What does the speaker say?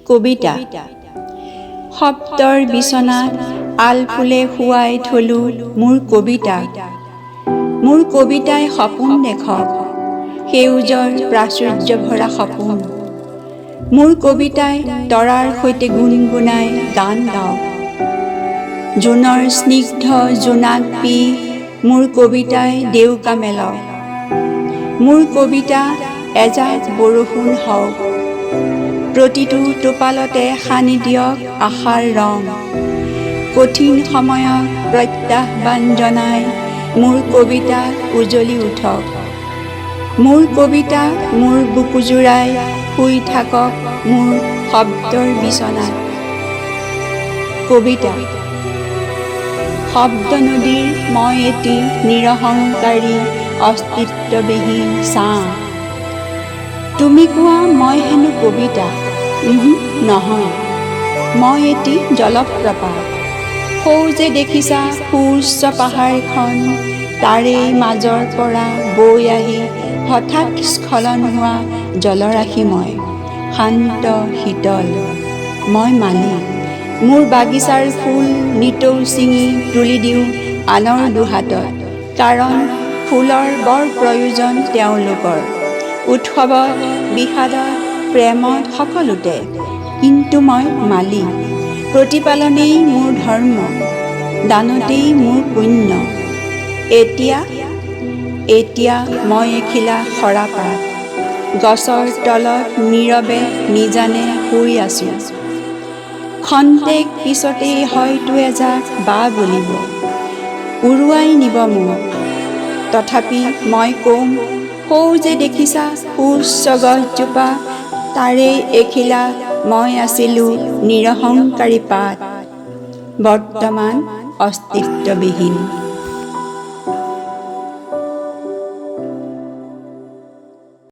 কবিতা। শব্দৰ বিচনাত আলফুলে শুৱাই থলো মোৰ কবিতাক। মোৰ কবিতাই সপোন দেখক, সেউজৰ প্ৰাচুৰ্য ভৰা সপোন। মোৰ কবিতাই তৰাৰ সৈতে গুণগুণাই গান গাওক। জোনৰ স্নিগ্ধ জোনাক পি মোৰ কবিতাই ডেউকা মেলক। মোৰ কবিতা এজাক বৰষুণ হওক, প্ৰতিটো টোপালতে সানি দিয়ক আশাৰ ৰং। কঠিন সময়ক প্ৰত্যাহ্বান জনাই মোৰ কবিতা উজ্বলি উঠক। মোৰ কবিতা মোৰ বুকু জোৰাই শুই থাকক মোৰ শব্দৰ বিচনাত। কবিতা। শব্দ নদীৰ মই এটি নিৰহংকাৰী, অস্তিত্ববিহীন ছাঁ। তুমি কোৱা মই হেনো কবিতা। উহু, নহয়, মই এটি জলপ্ৰপাত। সৌ যে দেখিছা সুউচ্চ পাহাৰখন, তাৰেই মাজৰ পৰা বৈ আহি হঠাৎ স্খলন হোৱা জলৰাশি মই। শান্ত, শীতল। মই মালি। মোৰ বাগিচাৰ ফুল নিতৌ ছিঙি তুলি দিওঁ আনৰ দুহাতত, কাৰণ ফুলৰ বৰ প্ৰয়োজন তেওঁলোকৰ, উৎসৱত, বিষাদত, প্ৰেমত, সকলোতে। কিন্তু মই মালি। প্ৰতিপালনেই মোৰ ধৰ্ম, দানতেই মোৰ পুণ্য। এতিয়া এতিয়া মই এখিলা সৰাপাত। গছৰ তলত নীৰৱে নিজানে শুই আছোঁ। খন্তেক পিছতেই হয়তো এজাক বা বলিব, উৰুৱাই নিব মোক। তথাপি মই ক'ম, সৌ যে দেখিছা সুউচ্চ গছজোপা, তাৰেই এখিলা মই আছিলোঁ নিৰহংকাৰী পাত, বৰ্তমান অস্তিত্ববিহীন।